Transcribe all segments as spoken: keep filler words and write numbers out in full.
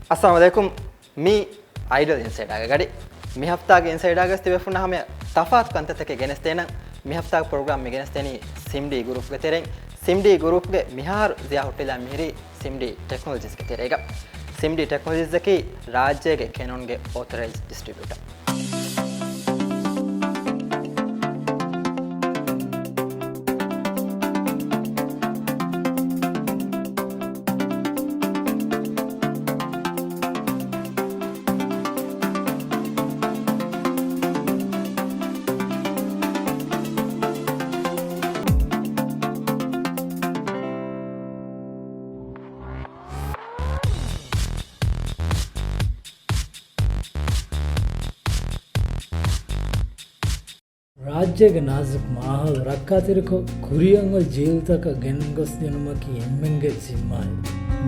އައްސަލާމު ޢަލައިކުމް. މީ އައިޑަލް އިންސައިޑާގެ ގަޑި. މި ހަފްތާގެ އިންސައިޑާގަސް ތިބޭފުންނާ ހަމަޔަށް ތަފާތު ކަންތައްތަކެއް ގެނެސްދޭނަން. މި ހަފްތާގެ ޕްރޮގްރާމް މި ގެނެސްދެނީ ސިމްޑީ ގުރޫޕްގެ ތެރެއިން. ސިމްޑީ ގުރޫޕްގެ މިހާރު ޒިޔާ ހުއްޓިލާ މިހިރީ ސިމްޑީ ޓެކްނޮލޮޖީސްގެ ތެރޭގަ. ސިމްޑީ ޓެކްނޮލޮޖީސްއަކީ ރާއްޖޭގެ ކެނޮންގެ އޯތަރައިޒް ޑިސްޓްރިބިއުޓަރ. ރާއްޖޭގެ ނާޒުކު މާހައުލު ރައްކާތެރިކޮށް، ކުރިއަށް އޮތް ޖީލުތަކަށް ގެންގޮސްދިނުމަކީ އެންމެންގެ ޒިންމާއެއް.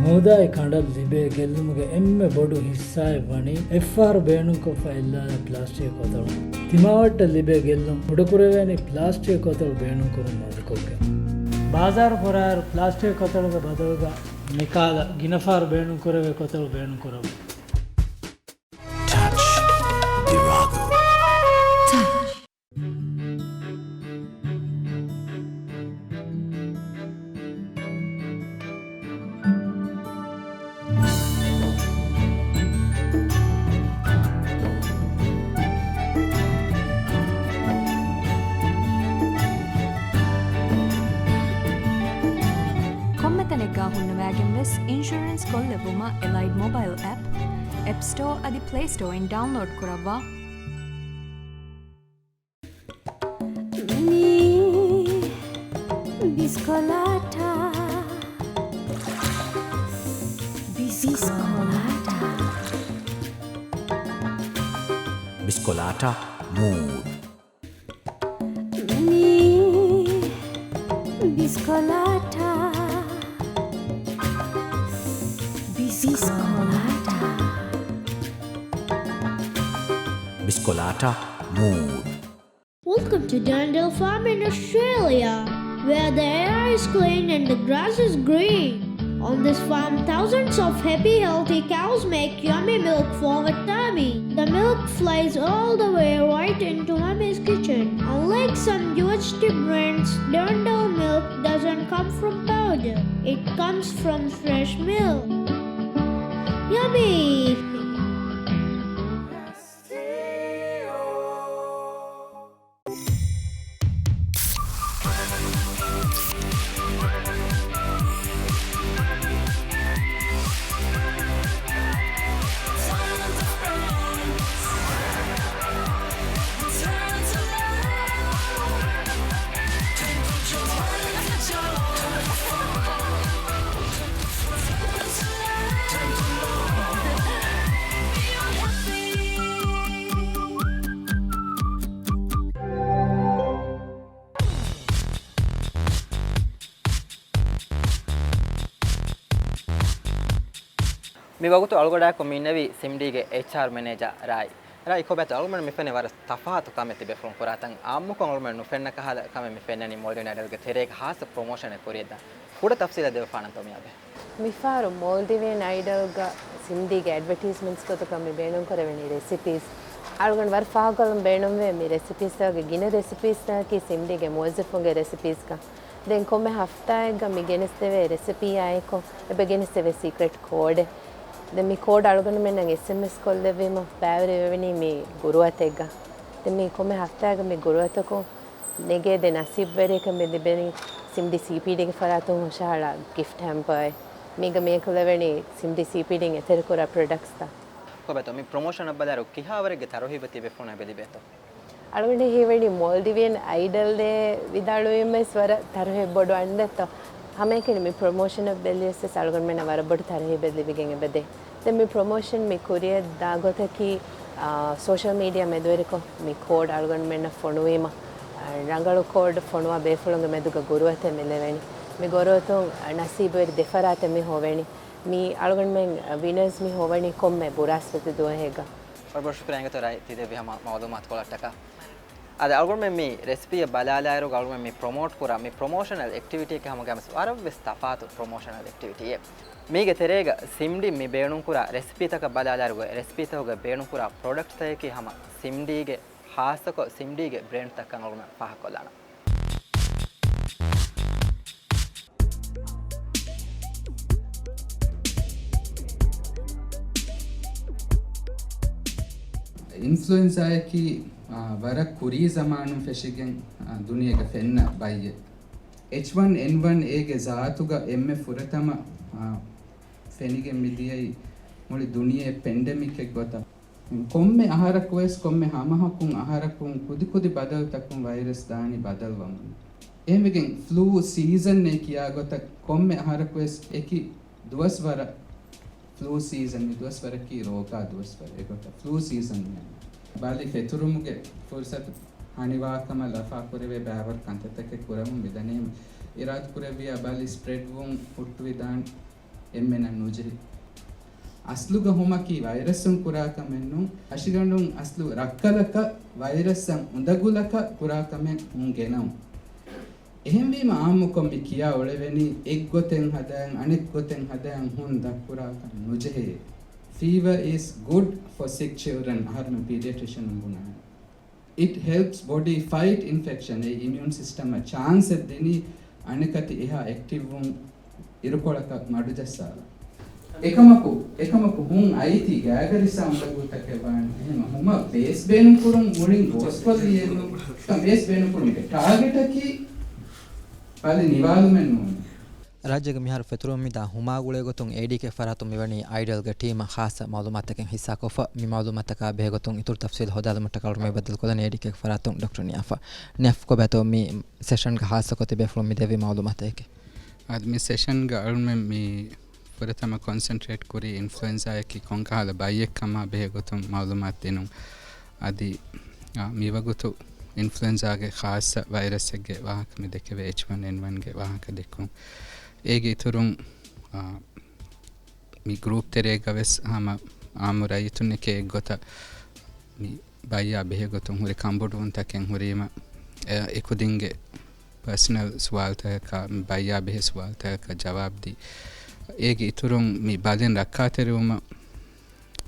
މޫދާއި ކަނޑަށް ލިބޭ ގެއްލުމުގެ އެންމެ ބޮޑު ހިއްސާއެއް ވަނީ އެއްފަހަރު ބޭނުންކޮށްފަ އެއްލާ ޕްލާސްޓިކް ކޮތަޅު. ތިމާވައްޓަށް ލިބޭ ގެއްލުން ކުޑަކުރެވޭނީ ޕްލާސްޓިކް ކޮތަޅު ބޭނުންކުރުން މަދުކޮށްގެން. ބާޒާރު ފުރާއިރު ޕްލާސްޓިކް ކޮތަޅުގެ ބަދަލުގަ މިކާލަ ގިނަ ފަހަރު ބޭނުންކުރެވޭ ކޮތަޅު ބޭނުންކުރަމުން. ޓަޗް ދިރާގު. ކޮންމެ ތަނެއްގަ ހުންނަވައިގެން ވެސް އިންޝުރެންސް ކޮށްލެއްވުމަށް އެލައިޑް މޮބައިލް އެޕް، އެޕް ސްޓޯ އަދި ޕްލޭ ސްޓޯއިން ޑައުންލޯޑް ކުރައްވާ. މީ ބިސްކޮލާޓާ. ބިސްކޮލާޓާ. ބިސްކޮލާޓާ މޫޑް. މީ ބިސްކޮލާޓާ. ބިސްކޮލާޓާ. ބިސްކޮލާޓާ މޫޑް. Welcome to Durndal Farm in Australia, where the air is clean and the grass is green. On this farm, thousands of happy, healthy cows make yummy milk for the tummy. The milk flies all the way right into Mummy's kitchen. Unlike some U S D brands, Durndal milk doesn't come from powder. It comes from fresh milk. Yummy! މި ވަގުތު އަޅުގަޑާއެކު މި އިންނެވީ ސިމްޑީގެ އެޗްއާރް މެނޭޖާ ރާއި. ރާއި، ކޮބާތޯ އަޅުގަނޑު މި ފެންނަ ވަރަށް ތަފާތު ކަމެއް ތިބޭފުޅުން ކުރާތަން. އާއްމުކޮށް އަޅުގަނޑު ނުފެންނަ ކަހަލަ ކަމެއް މި ފެންނަނީ މޯލްޑިވިއަން އައިޑަލްގެ ތެރޭގަ ހާއްސަ ޕްރޮމޯޝަނެއް ކުރިއަށްދާން. ކުޑަ ތަފްސީލެއް ދެވިފާނަންތޯ މިއަދު؟ މިފަހަރު މޯލްޑިވިއަން އައިޑަލްގަ ސިމްޑީގެ އެޑްވަޓީސްމަންޓްސް ގޮތުގަ މި ބޭނުންކުރެވެނީ ރެސިޕީސް. އަޅުގަނޑު ވަރަށް ފާހަގަކޮށްލަން ބޭނުންވޭ މި ރެސިޕީސްތަކުގެ ގިނަ ރެސިޕީސްތަކަކީ ސިމްޑީގެ މުވައްޒަފުންގެ ރެސިޕީސްކަން. ދެން ކޮންމެ ހަފްތާއެއްގަ މި ގެނެސްދެވޭ ރެސިޕީއާއެކު އެބަ ގެނެސްދެވޭ ސީކްރެޓް ކޯޑެއް. ދެން މި ކޯޑް އަޅުގަނޑުމެންނަށް އެސްއެމްއެސް ކޮށްލެއްވީމަ ބައިވެރިވެވެނީ މި ގުރުއަތެއްގަ. ދެން މި ކޮންމެ ހަފްތާއެއްގަ މި ގުރުއަތަކުން ނެގޭ ދެ ނަސީބުވެރިޔަކަށް މި ލިބެނީ ސިމްޑީ ސީޕީޑީގެ ފަރާތުން ހުށަހަޅާ ގިފްޓް ހެމްޕަރެއް. މީގަ މިއަކު ލެވެނީ ސިމްޑީ ސީޕީޑީން އެތެރެކުރާ ޕްރޮޑަކްޓްސްތައް. ކޮބާތޯ މި ޕްރޮމޯޝަނަށް ބަލާއިރު ކިހާވަރެއްގެ ތަރުހީބެއް ތިބޭފުޅުންނަށް އެބަ ލިބޭތޯ؟ އަޅުގަނޑަށް ހީވަނީ މޯލްޑިވިއަން އައިޑަލްއޭ ވިދާޅުވީމަވެސް ވަރަށް ތަރުހީބެއް ބޮޑު އަންނަތޯ. ހަމައެކަނި މި ޕްރޮމޯޝަނަށް ބެލިޔަސް ވެސް އަޅުގަނޑުމެންނަށް ވަރަށް ބޮޑު ތަރުހީބެއް ލިބިގެން އެބަދޭ. ދެން މި ޕްރޮމޯޝަން މި ކުރިއަށް ދާ ގޮތަކީ، އާ، ސޯޝަލް މީޑިއާ މެދުވެރިކޮށް މި ކޯޑް އަޅުގަނޑުމެންނަށް ފޮނުވީމަ، އާ، ރަނގަޅު ކޯޑް ފޮނުވާ ބޭފުޅުންގެ މެދުގަ ގުރުއަތެއް މި ލެވެނީ. މި ގުރުއަތުން ނަސީބުވެރި ދެ ފަރާތެއް މި ހޮވެނީ. މި އަޅުގަނޑުމެން ވިނަރސް މި ހޮވަނީ ކޮންމެ ބުރާސްފަތި ދުވަހެއްގަ. ވަރަށް ބޮޑަށް ޝުކުރިއްޔާ އިނގޭތޯ ރާއި ތި ދެއްވި ހަމަ މައުލޫމާތުކޮޅަށްޓަކާ. އަދި އަޅުގަނޑުމެން މި ރެސިޕީއެއް ބަލާލާއިރު، އަޅުގަނޑުމެން މި ޕްރޮމޯޓް ކުރާ މި ޕްރޮމޯޝަނަލް އެކްޓިވިޓީއެއްގެ ހަމަގައިމުވެސް ވަރަށްވެސް ތަފާތު ޕްރޮމޯޝަނަލް އެކްޓިވިޓީއެއް. މީގެ ތެރޭގަ ސިމްޑީ މި ބޭނުންކުރާ ރެސިޕީތަކަށް ބަލާލާއިރު، ރެސިޕީތަކުގައި ބޭނުންކުރާ ޕްރޮޑަކްޓްތަކަކީ ހަމަ ސިމްޑީގެ، ޚާއްޞަކޮށް ސިމްޑީގެ ބްރޭންޑްތައްކަން އަޅުގަނޑުމެން ފާހަގަކޮށްލާނަން. އިންފްލުއެންޒާއަކީ، އާ، ވަރަށް ކުރީ ޒަމާނުން ފެށިގެން، އާ، ދުނިޔޭގަ ފެންނަ ބައްޔެއް. އެޗް ވަން އެން ވަން އޭގެ ޒާތުގަ އެންމެ ފުރަތަމަ، އާ، ފެނިގެން މިދިޔައީ މުޅި ދުނިޔެ ޕެންޑެމިކެއް ގޮތަށް. ކޮންމެ އަހަރަކުވެސް، ކޮންމެ ހަމަހަކުން އަހަރަކުން ކުދިކުދި ބަދަލުތަކުން ވައިރަސް ދާނީ ބަދަލުވަމުން. އެހެންވެގެން ފްލޫ ސީޒަންއޭ ކިޔާ ގޮތަށް ކޮންމެ އަހަރަކުވެސް އެކި ދުވަސްވަރަށް ފްލޫ ސީޒަން، މި ދުވަސްވަރަކީ ރޯގާ ދުވަސްވަރެއް. އެގޮތަށް ފްލޫ ސީޒަން މިއަންނަ. ބަލި ފެތުރުމުގެ ފުރުސަތު ހަނިވާކަމަށް ލަފާކުރެވޭ ބައިވަރު ކަންތައްތަކެއް ކުރަމުން މިދަނީ. އިރާދަކުރެއްވިޔާ ބަލި ސްޕްރެޑްވުން ހުއްޓުވިދާނެ. އެންމެނަށް ނުޖެހި. އަސްލުގަ ހުމަކީ ވައިރަސްއުން ކުރާ ކަމެއް ނޫން. ހަށިގަނޑުން އަސްލު ރައްކަލަކަށް ވައިރަސްއަށް އުނދަގުލަކަށް ކުރާ ކަމެއް ހުން ގެނައުން. އެހެންވީމަ އާއްމުކޮށް މި ކިޔާ އުޅެވެނީ އެއްގޮތެއް ހަދައިން އަނެއްގޮތެއް ހަދައިން ހުން ދަށްކުރާކަށް ނުޖެހޭ. Fever is good for sick children އަހަރުމެން ޕީޑިއެޓްރިޝަނުން ބުނާނެ. It helps body fight infection. އެ އިމިއުން ސިސްޓަމަށް ޗާންސެއް ދިނީ އަނެކަތި އެހާ އެކްޓިވްވުން އިރުކޮޅަކަށް މަޑުޖައްސާލަން. އެކަމަކު، އެކަމަކު ހުން އައިތީ ގާތްގަރިސާ އުނދަގޫތަކެއް ވާނެ. އެހެން ހުމަށް ބޭސް ބޭނުންކުރުން މުޅިން ގޯސްކޮށްލިއެއްނު. ބޭސް ބޭނުންކުރުމުގެ ޓާގެޓަކީ ބަލި ނިވާލުމެއް ނޫން. ރާއްޖޭގެ މިހާރު ފެތުރުމުން މިދާ ހުމާ ގުޅޭގޮތުން އޭޑީކޭ ފަރާތުން މިވަނީ އައިޑަލްގެ ޓީމަށް ޚާއްޞަ މައުލޫމާތަކެއް ހިއްސާކޮށްފަ. މި މައުލޫމާތަކާ ބެހޭގޮތުން އިތުރު ތަފްސީލް ހޯދާލުމަށްޓަކާ އަޅުގަނޑު ބައްދަލުކޮށްލަނީ އޭޑީކޭގެ ފަރާތުން ޑޮކްޓަރ ނިޔާފަ. ނިޔާފް ކޮބާތޯ މި ސެޝަންގެ ޚާއްޞަކޮށް ތިބޭފުޅުން މި ދެއްވި މައުލޫމާތަކީ؟ އާދެ، މި ސެޝަންގަ އަޅުމެން މި ފުރަތަމަ ކޮންސެންޓްރޭޓް ކުރީ އިންފްލުއެންޒާއަކީ ކޮންކަހަލަ ބައްޔެއްކަމާ ބެހޭގޮތުން މައުލޫމާތު ދިނުން. އަދި، އާ، މިވަގުތު އިންފްލުއެންޒާގެ ޚާއްޞަ ވައިރަސްއެއްގެ ވާހަކަ މި ދެކެވޭ، އެޗް ވަން އެން ވަންގެ ވާހަކަ ދެއްކުން. އޭގެ އިތުރުން، އާ، މި ގްރޫޕް ތެރޭގަ ވެސް ހަމަ އާއްމު ރައްޔިތުންނެކޭ އެއްގޮތަށް މި ބައްޔާ ބެހޭގޮތުން ހުރި ކަންބޮޑުވުންތަކެއް ހުރީމަ، އެ، އެކުދިންގެ ޕާސަނަލް ސުވާލުތަކަކާ، މި ބައްޔާ ބެހޭ ސުވާލުތަކަކަށް ޖަވާބުދީ. އޭގެ އިތުރުން މި ބަލިން ރައްކާތެރިވުމަށް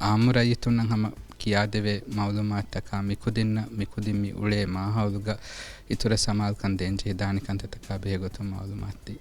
އާއްމު ރައްޔިތުންނަށް ހަމަ ކިޔާދެވޭ މައުލޫމާތުތަކާ، މިކުދިންނަށް މިކުދިން މި އުޅޭ މާހައުލުގަ އިތުރަށް ސަމާލުކަން ދޭންޖެހިދާނެ ކަންތައްތަކާ ބެހޭގޮތުން މައުލޫމާތުދީ.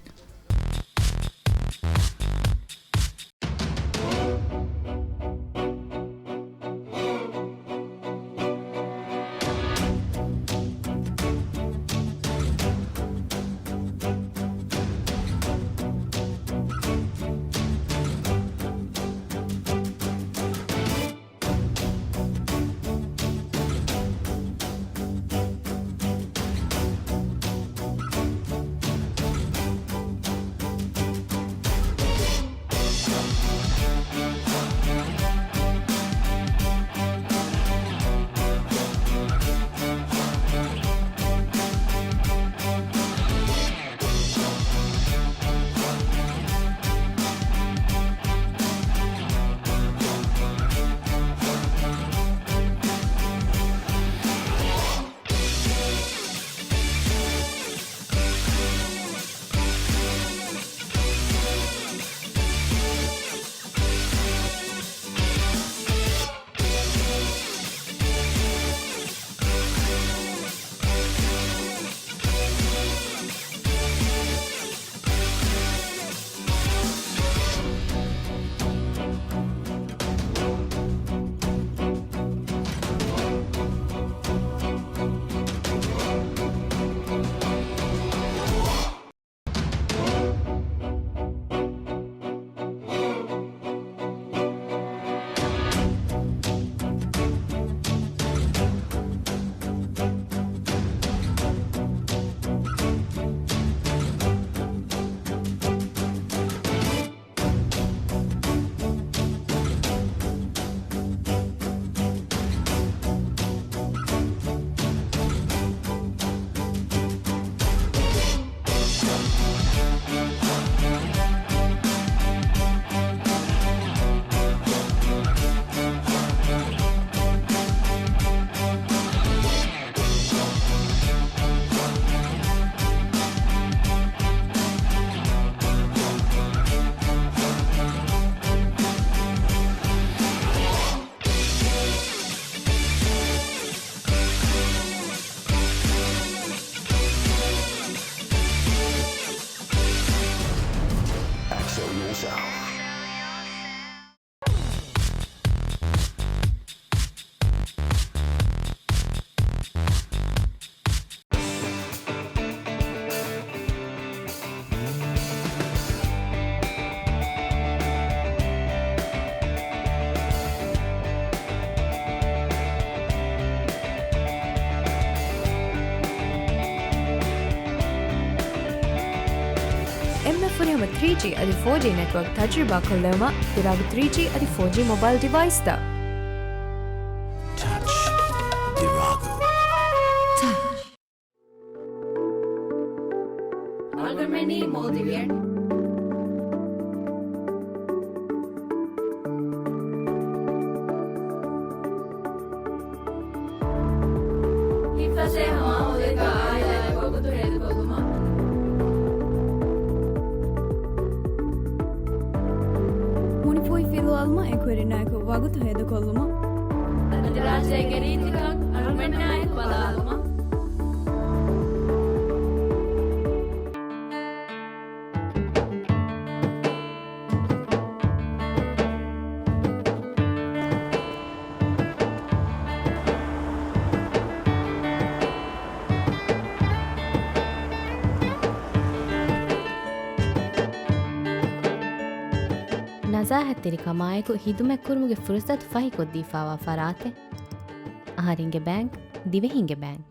ފުރިހަމަ ތްރީ ޖީ އަދި ފޯ ޖީ ނެޓްވޯކް ތަޖުރިބާ ކޮށްލެވުމަށް ދިރާގު ތްރީ ޖީ އަދި ފޯ ޖީ މޮބައިލް ޑިވައިސްތައް. ޓަޗް ދިރާގު. އަޅުގަނޑުމެންނީ މޯލްޑިވިއަން. ހިތްފަސޭހަ މާހައުލެއްގަ އާއިލާއެއް ވަގުތު ހޭދަކޮށްލުމަށް. ހުނިފޮތް ފިލުވާލުމަށް އެކުވެރިންނާއެކު ވަގުތު ހޭދަކޮށްލުމަށް. އަދި ރާއްޖޭގެ ރީތިކަން އަޅުގަނޑާއެކު ބަލާލުމަށް. ނަޒާހަތްތެރިކަމާއެކު ހިދުމަތްކުރުމުގެ ފުރުސަތު ފަހިކޮށްދީފާވާ ފަރާތެއް. އަހަރެންގެ ބޭންކް، ދިވެހިންގެ ބޭންކް.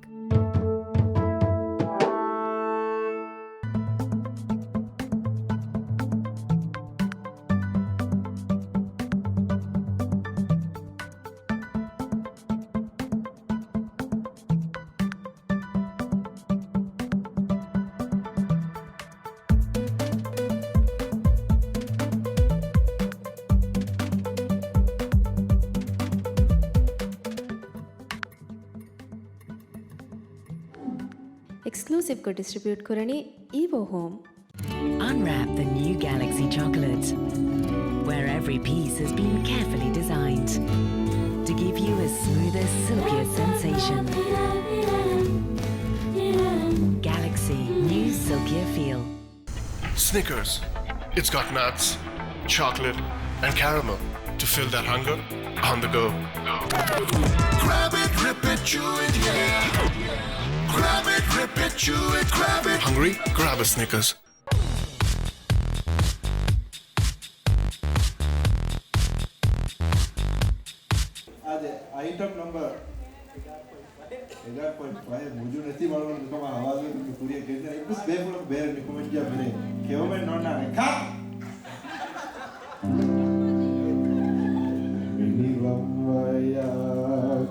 އެކްސްކްލޫސިވްކޮށް ޑިސްޓްރިބިއުޓް ކުރަނީ އީވޯ ހޯމް. Unwrap the new Galaxy chocolate, where every piece has been carefully designed to give you a smoother, silkier sensation. Galaxy, new silkier feel. Snickers. It's got nuts, chocolate, and caramel to fill that hunger on the go. Grab it, rip it, chew it, yeah. Grab it, rip it, chew it, grab it. Hungry? Grab a Snickers. އާދެ، އައިޓަމް ނަމްބަރ އެގާރަ ޕޮއިންޓް ފައިވް މުޖު ނެތި މަޑުމަޑު މިކަމާ ހަވާލުވެ މި ކުރިއަށް ގެންދަން އެއްވެސް ބޭފުޅަކު ބޭރަށް ނިކުމެއްޖެއްޔާ މިރޭ ކެއުމެއް ނޯންނާނެ. ކާ! މިނިވަންވަޔާ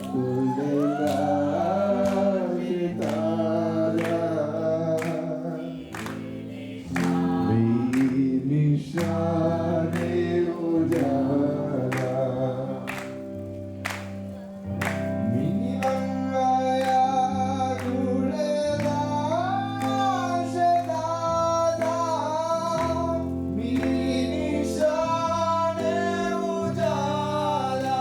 ކުލެލާ ކިތާލާ. މީ ނިޝާނެ އުޖާލާ. މިނިވަންވަޔާ ގުޅެލާ ޝެދާލާ. މީ ނިޝާނެ އުޖާލާ.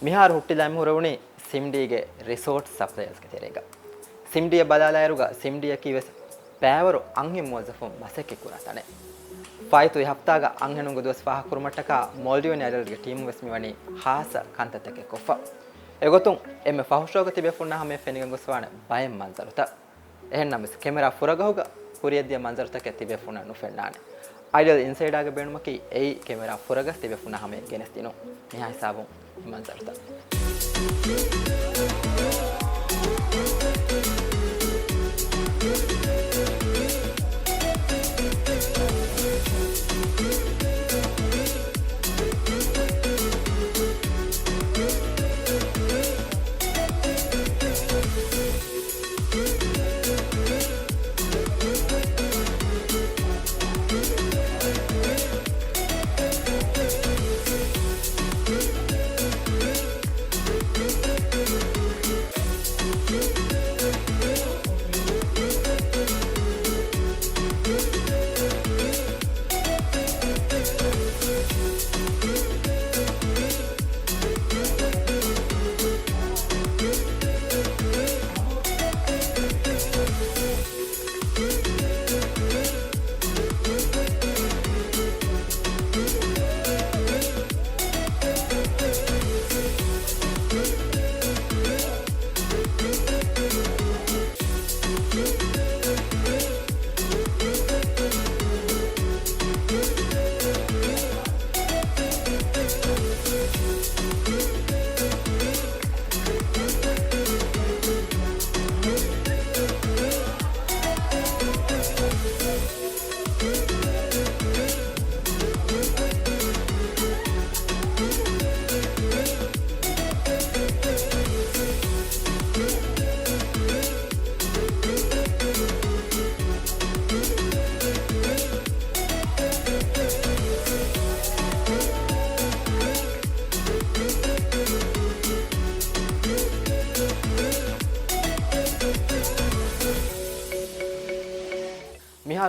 މިހާރު ހުއްޓިލާ އެންމެ ހުރެވުނީ ސިމްޑީގެ ރިސޯޓް ސަޕްލަޔާސްގެ ތެރޭގަ. ސިމްޑީއަށް ބަލާލާއިރުގަ ސިމްޑީއަކީ ވެސް ބައިވަރު އަންހެން މުވައްޒަފުން މަސައްކަތްކުރާ ތަނެއް. ފާއިތުވި ހަފްތާގަ އަންހެނުންގެ ދުވަސް ފާހަގަކުރުމަށްޓަކާ މޯލްޑިވިއަން އައިޑަލްގެ ޓީމުން ވެސް މިވަނީ ޚާއްޞަ ކަންތައްތަކެއް ކޮށްފަ. އެގޮތުން އެންމެ ފަހު ޝޯގަ ތިބޭފުންނާ ހަމަޔަށް ފެނިގެން ގޮސްފާނެ ބައެއް މަންޒަރުތައް. އެހެންނަމަވެސް ކެމެރާ ފުރަގަހުގަ ކުރިއަށްދިޔަ މަންޒަރުތަކެއް ތިބޭފުންނަށް ނުފެންނާނެ. އައިޑަލް އިންސައިޑާގެ ބޭނުމަކީ އެއީ ކެމެރާ ފުރަގަސް ތިބޭފުންނާ ހަމަޔަށް ގެނެސްދިނުން. މިހާ ހިސާބުން މަންޒަރުތައް.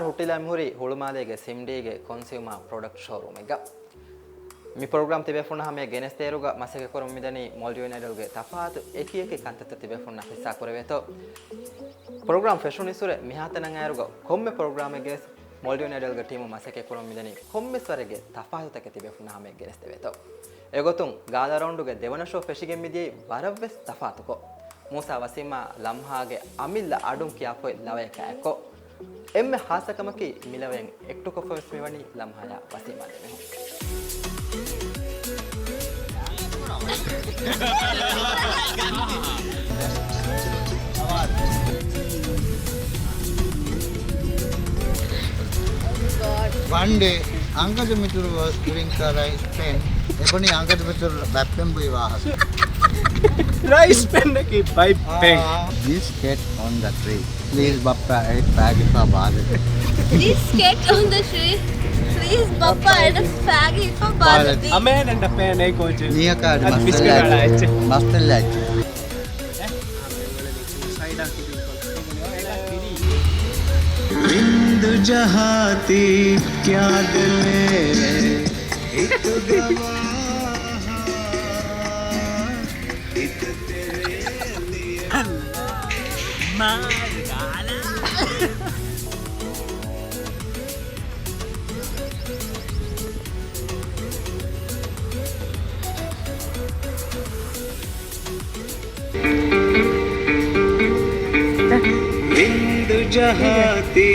ހުއްޓިލާ މިހުރީ ހުޅުމާލޭގެ ސިމްޑީގެ ކޮންސިއުމާ ޕްރޮޑަކްޓް ޝޯރޫމެއްގަ. މި ޕްރޮގްރާމް ތިބޭފުޅުންނާ ހަމަޔަށް ގެނެސްދޭއިރުގަ މަސައްކަތްކުރަމުން މިދަނީ މޯލްޑިވިއަން އައިޑަލްގެ ތަފާތު އެކިއެކި ކަންތައްތައް ތިބޭފުޅުންނަށް ހިއްސާ ކުރެވޭތޯ. ޕްރޮގްރާމް ފެށުނީއްސުރެ މިހާތަނަށް އައިރުގަ ކޮންމެ ޕްރޮގްރާމެއްގަވެސް މޯލްޑިވިއަން އައިޑަލްގެ ޓީމުން މަސައްކަތްކުރަމުން މިދަނީ ކޮންމެސް ވަރެއްގެ ތަފާތުތަކެއް ތިބޭފުޅުންނާ ހަމަޔަށް ގެނެސްދެވޭތޯ. އެގޮތުން ގާލާ ރައުންޑުގެ ދެވަނަ ޝޯ ފެށިގެން މިދިޔައީ ވަރަށްވެސް ތަފާތުކޮށް. މޫސާ ވަސީމާ ލަމްހާގެ އަމިއްލަ އަޑުން ކިޔާފައި ލަވަޔަކާ އެއްކޮށް، އެންމެ ހާއްސަ ކަމަކީ، މި ލަވަޔަށް އެކްޓުކޮށްފަވެސް މިވަނީ ލަމްހާޔާ ވަސީމާ ދެމީހުން. One day, Angada Mithura was doing a rice pen. އެބަނީ އަނގަދަ މިތުރު ބައްޕެން ބުއި ވާހަކަ. ރައިސް ޕެންއަކީ ބައިޕެން. This cat on the tree. Please ބައްޕަ އެއް ފައިގިފާ ބާލަދީ. This cat on the tree. Please ބައްޕަ އެއް ފައިގިފާ ބާލަދީ. A man and a pen އޭ ކޯޗެއް. މީހަކާ އަދި މަސްތެއްލާ މަސްތެއްލާ އެއްޗެއް. ވިންދު ޖަހާތީ ކިޔާދެމޭ ހިތުގަވާ. ވިންދު ޖަހާތީ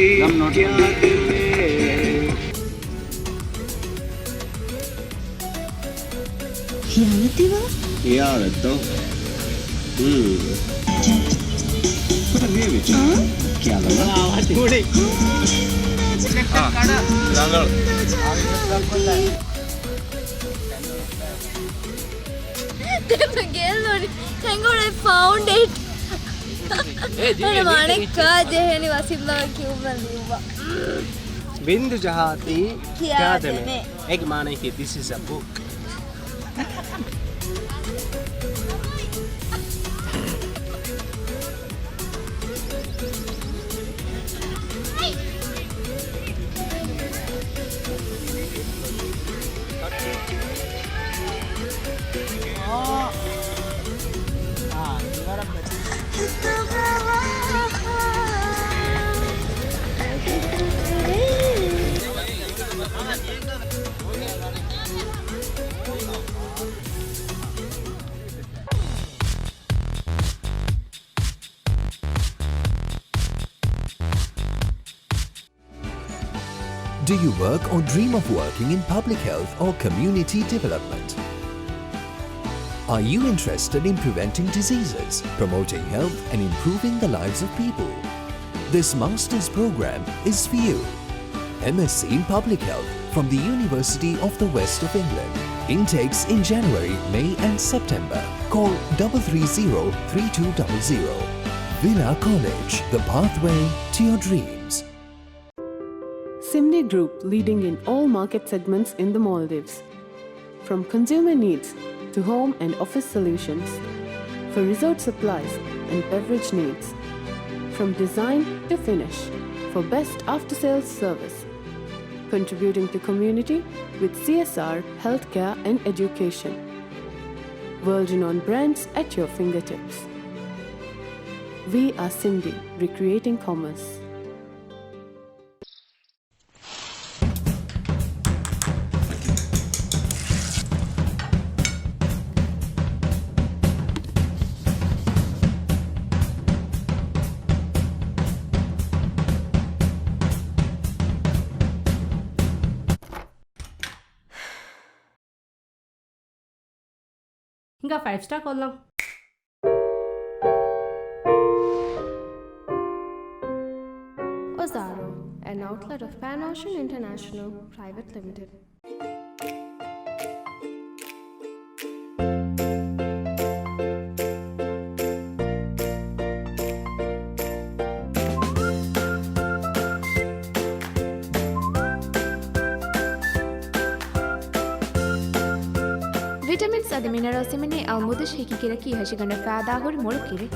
ކިޔާދެމޭ. ހިޔާލަތިވާ؟ ހިޔާލަތޯ؟ ހުން. ކުޑަ ހިޔެވިއްޖެ. އާ؟ ކިޔާލަމާ. އާ، ރަނގަޅު. ދެން ގެއްލުނީ. ހެނގުނު، I found it. އަނެއްކާ ޖެހެނީ ވަސީމް ލަވަ ކިޔުމަށް ލިޔުއްވާ. ވިންދު ޖަހާތީ ކިޔާދެމޭ. ކިޔާދެމޭ. އޭގެ މާނައަކީ this is a book. Do you work or dream of working in public health or community development? Are you interested in preventing diseases, promoting health, and improving the lives of people? This master's program is for you. M S c in Public Health from the University of the West of England. Intakes in January, May, and September. Call double three zero three two double zero. Villa College, the pathway to your dreams. Simdi Group, leading in all market segments in the Maldives. From consumer needs to home and office solutions, for resort supplies and beverage needs, from design to finish, for best after-sales service, contributing to community with C S R, healthcare and education. World-renowned brands at your fingertips. We are Simdi, recreating commerce. ހިނގާ ފައިވް ސްޓާ ކޮށްލަން. Ozaro, an outlet of Pan Ocean International Private Limited. ވިޓަމިންސް އަދި މިނަރަލްސް ހިމެނޭ އަލްމުދަށް ހިކިކިރަކީ ހަށިގަނޑަށް ފައިދާހުރި މޮޅު ކިރެއް.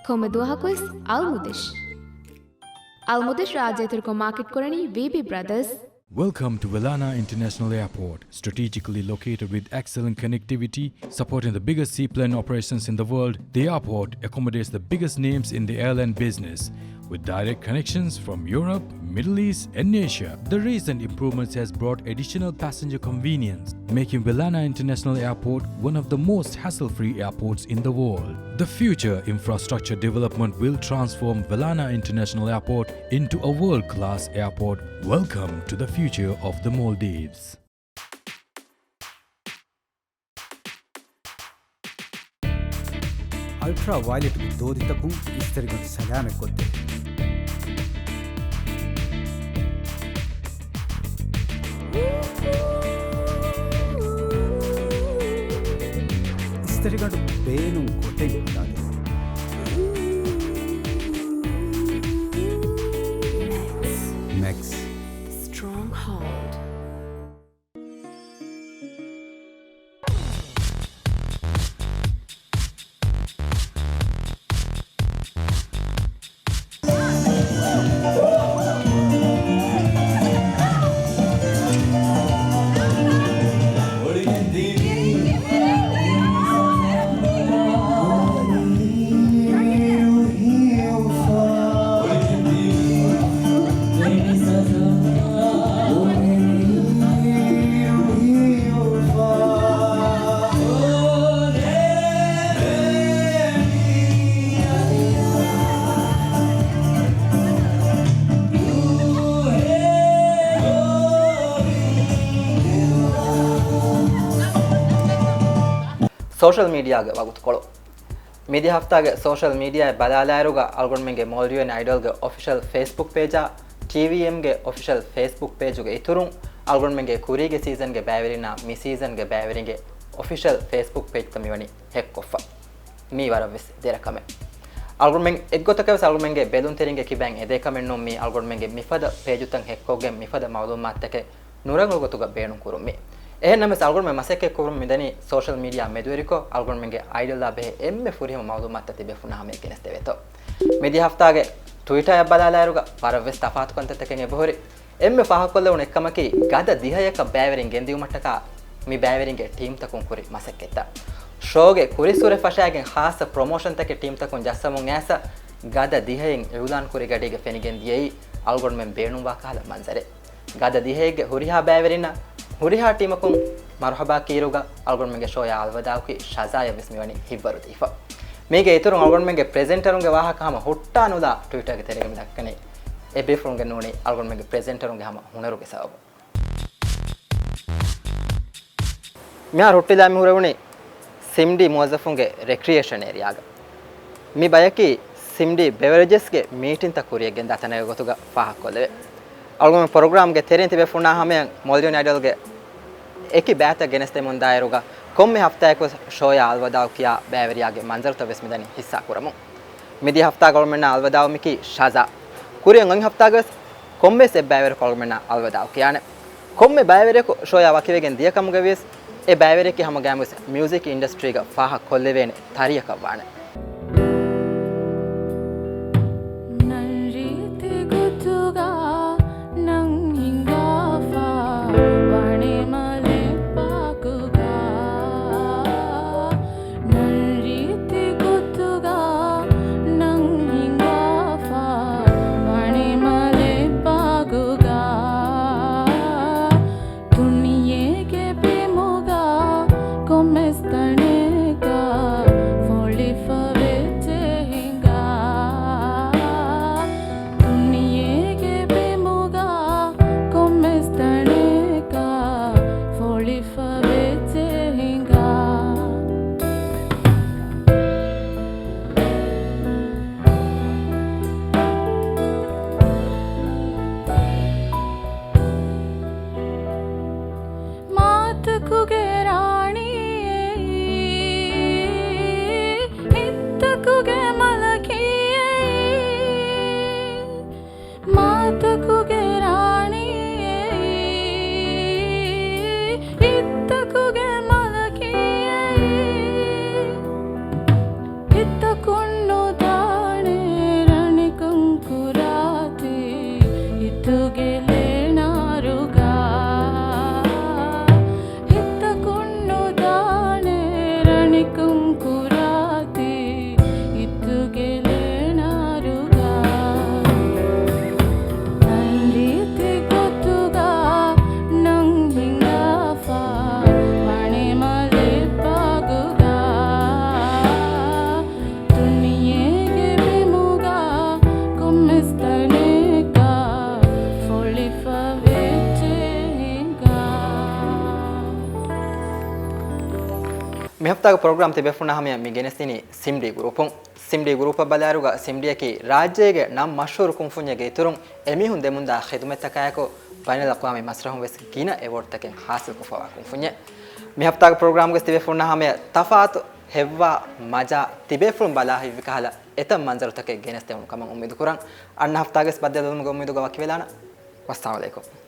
ކޮންމެ ދުވަހަކުވެސް އަލްމުދަށް. އަލްމުދައްރިޝް ރާއްޖެ އިތުރުކޮށް މާކެޓް ކުރަނީ ވީބީ ބްރަދަރސް. Welcome to Velana International Airport, strategically located with excellent connectivity, supporting the biggest seaplane operations in the world. The airport accommodates the biggest names in the airline business, with direct connections from Europe, Middle East, and Asia. The recent improvements has brought additional passenger convenience, making Velana International Airport one of the most hassle-free airports in the world. The future infrastructure development will transform Velana International Airport into a world-class airport. Welcome to the future of the Maldives. އަލްޓްރާ ވައިލެޓްގެ ދޯދިތަކުން އިސްތަށިގަނޑު ސަލާމަތްކޮށްދޭ. އިސްތަށިގަނޑު ބޭނުން ގޮތެއް ހަދާދޭ. މެކްސް. މެކްސް. The stronghold. ސޯޝަލް މީޑިއާގެ ވަގުތުކޮޅު. މިދިޔަ ހަފްތާގެ ސޯޝަލް މީޑިއާއެއް ބަލާލާއިރުގަ އަޅުގަނޑުމެންގެ މޯލްޑިވިއަން އައިޑަލްގެ އޮފިޝަލް ފޭސްބުކް ޕޭޖާ، ޓީވީއެމްގެ އޮފިޝަލް ފޭސްބުކް ޕޭޖުގެ އިތުރުން އަޅުގަނޑުމެންގެ ކުރީގެ ސީޒަންގެ ބައިވެރިންނާ މި ސީޒަންގެ ބައިވެރިންގެ އޮފިޝަލް ފޭސްބުކް ޕޭޖްތައް މިވަނީ ހެކްކޮށްފަ. މީ ވަރަށްވެސް ދެރަ ކަމެއް. އަޅުގަނޑުމެން އެއްގޮތަކަށް ވެސް އަޅުގަނޑުމެންގެ ބެލުންތެރިންގެ ކިބައިން އެދޭ ކަމެއް ނޫން މީ އަޅުގަނޑުމެންގެ މިފަދަ ޕޭޖުތައް ހެކްކޮށްގެން މިފަދަ މައުލޫމާތުތަކެއް ނުރަނގަޅު ގޮތުގަ ބޭނުން ކުރުން މީ. އެހެންނަމަވެސް އަޅުގަނޑުމެން މަސައްކަތް ކުރަމުން މިދަނީ ސޯޝަލް މީޑިއާ މެދުވެރިކޮށް އަޅުގަނޑުމެންގެ އައިޑަލްއާ ބެހޭ އެންމެ ފުރިހަމަ މައުލޫމާތުތައް ތިބޭފުޅުންނާ ހަމަޔަށް ގެނެސްދެވޭތޯ. މިދިޔަ ހަފްތާގެ ޓްވިޓަރ އަށް ބަލާލާއިރުގަ ވަރަށްވެސް ތަފާތު ކަންތައްތަކެއް އެބަހުރި. އެންމެ ފާހަގަކޮށްލެވުނު އެއްކަމަކީ، ގަދަ ދިހައަކަށް ބައިވެރިން ގެންދިއުމަށްޓަކާ މި ބައިވެރިންގެ ޓީމްތަކުން ކުރި މަސައްކަތްތައް. ޝޯގެ ކުރިއްސުރެ ފަށާގެން ޚާއްޞަ ޕްރޮމޯޝަންތަކެއް ޓީމްތަކުން ޖައްސަމުން އައިސް، ގަދަ ދިހައިން އިއުލާން ކުރި ގަޑީގަ ފެނިގެން ދިޔައީ އަޅުގަނޑުމެން ބޭނުންވާ ކަހަލަ މަންޒަރެއް. ގަދަ ދިހައެއްގެ ހުރިހާ ބައިވެރިންނަށް ހުރިހާ ޓީމަކުން މަރުޙަބާ ކީއިރުގަ އަޅުގަނޑުމެންގެ ޝޯއާ އަލްވަދާއުކީ ޝަޒާޔަށް ވެސް މިވަނީ ހިތްވަރު ދީފަ. މީގެ އިތުރުން އަޅުގަނޑުމެންގެ ޕްރެޒެންޓަރުންގެ ވާހަކަ ހަމަ ހުއްޓާ ނުލާ ޓްވިޓަރގެ ތެރޭގަ މި ދައްކަނީ. އެބޭފުޅުންގެ ނޫނީ އަޅުގަނޑުމެންގެ ޕްރެޒެންޓަރުންގެ ހަމަ ހުނަރުގެ ސަބަބުން. މިހާރު ހުއްޓިލާ މި ހުރެވުނީ ސިމްޑީ މުވައްޒަފުންގެ ރެކްރިއޭޝަން އޭރިއާގަ. މި ބަޔަކީ ސިމްޑީ ބެވަރެޖެސްގެ މީޓިންތައް ކުރިޔަށް ގެންދާ ތަނެއްގެ ގޮތުގަ ފާހަގަކޮށްލެވޭ. އަޅުގަނޑު ޕްރޮގްރާމްގެ ތެރެއިން ތިބޭފުޅުންނާ ހަމަޔަށް މޯލްޑިވިއަން އައިޑަލްގެ އެކި ބައިތައް ގެނެސްދެމުންދާއިރުގަ ކޮންމެ ހަފްތާއަކުވެސް ޝޯއާ އަލްވަދާއު ކިޔާ ބައިވެރިޔާގެ މަންޒަރުތައް ވެސް މިދަނީ ހިއްސާ ކުރަމުން. މިދިޔަ ހަފްތާގަ އަޅުގަނޑުމެންނާ އަލްވަދާއު މިކީ ޝަޒާ. ކުރިއަށް އޮތް ހަފްތާގަވެސް ކޮންމެވެސް އެއް ބައިވެރިޔަކު އަޅުގަނޑުމެންނާ އަލްވަދާއު ކިޔާނެ. ކޮންމެ ބައިވެރިޔަކު ޝޯއާ ވަކިވެގެން ދިޔަކަމުގަވިޔަސް، އެ ބައިވެރިޔަކީ ހަމަގައިމުވެސް މިއުޒިކް އިންޑަސްޓްރީގަ ފާހަގަކޮށްލެވޭނެ ތަރިއަކަށްވާނެ. ނަން ރީތި ގޮތުގަ ނަން ހިނގާފަ ވަނީ މަލެއް ބާގުގަ. ނަން ރީތި ގޮތުގަ ނަން ހިނގާފަ ވަނީ މަލެއް ބާގުގަ. ދުނިޔޭގެ ބިމުގަ ކޮންމެސް ތަނެއްގަ ފޮޅިފަ ވެއްޖެ ހިނގާ. ދުނިޔޭގެ ބިމުގަ ކޮންމެސް ތަނެއްގަ ފޮޅިފަ ވެއްޖެ ހިނގާ. މާތަކުގެ ރާނީ، ހިތްތަކުގެ މަލަކީ. މާތަކުގެ ރާނީ، ހިތްތަކުގެ މަލަކީ. ހިތްތަކުން ނުދާނެ ރަނިކަން ކުރާތީ. މި ހަފްތާގެ ޕްރޮގްރާމް ތިބޭފުޅުންނާ ހަމަޔަށް މި ގެނެސްދިނީ ސިމްޑީ ގުރޫޕުން. ސިމްޑީ ގުރޫޕަށް ބަލާއިރުގަ ސިމްޑީއަކީ ރާއްޖޭގެ ނަން މަޝްހޫރު ކުންފުންޏެއްގެ އިތުރުން އެމީހުން ދެމުންދާ ޚިދުމަތްތަކާއެކު ބައިނަލްއަޤްވާމީ މަސްރަޙުން ވެސް ގިނަ އެވޯޑްތަކެއް ޙާޞިލްކޮށްފަވާ ކުންފުންޏެއް. މި ހަފްތާގެ ޕްރޮގްރާމްގަސް ތިބޭފުޅުންނާ ހަމަޔަށް ތަފާތު ހެއްވާ މަޖާ ތިބޭފުޅުން ބަލާ ހިތްވި ކަހަލަ އެތައް މަންޒަރުތަކެއް ގެނެސްދެވުނު ކަމަށް އުއްމީދުކުރަން. އަންނަ ހަފްތާގެސް ބައްދަލުވުމުގެ އުއްމީދުގަ ވަކިވެލާނަން. ވައްސަލާމް ޢަލައިކުމް.